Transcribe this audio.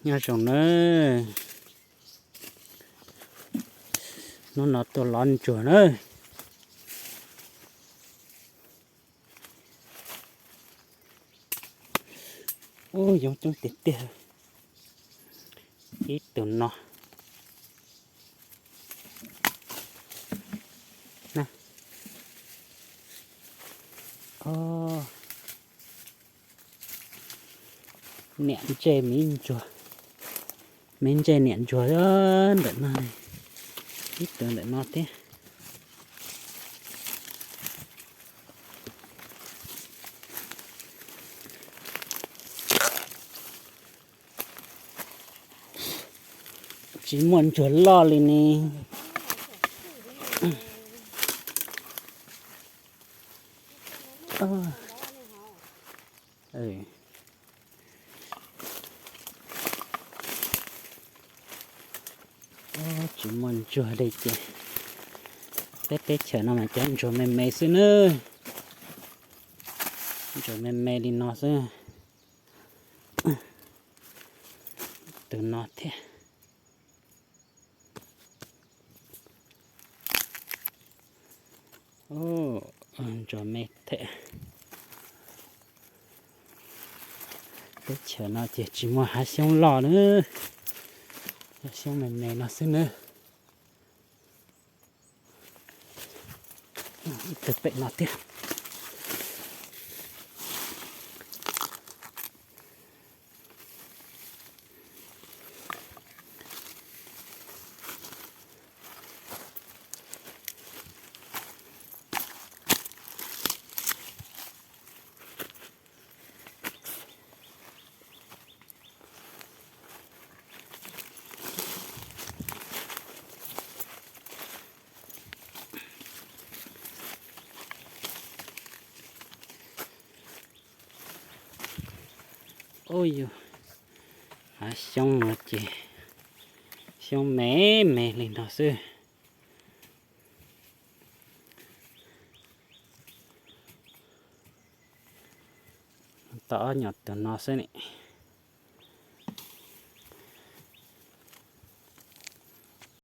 Nyob zoo nawb, hnub no tuaj lov ntsuag nawb. Ub, yoov coob tiag tiag. Ib tug no. Niam ntsej miv ntsuag, miv ntsej niam ntsuag ntawm no, ib tug ntawm no thiab. Tsis muaj ntsuag loj li ne. Tsis muaj ntsuag li ces peb teb chaws no mas cov ntsuag me me xwb nawb. Ntsuag me me li no xwb. Tus no thiab. Ntsuag me thiab. Teb chaws no ces tsis muaj hav xyoob loj nawb, xyoob me me no xwb nawb. Ib tug pem no thiab. Ub yus, hav xyoob no ces xyoob me me li no xwb. Tau ob nyuag tus no xwb ne.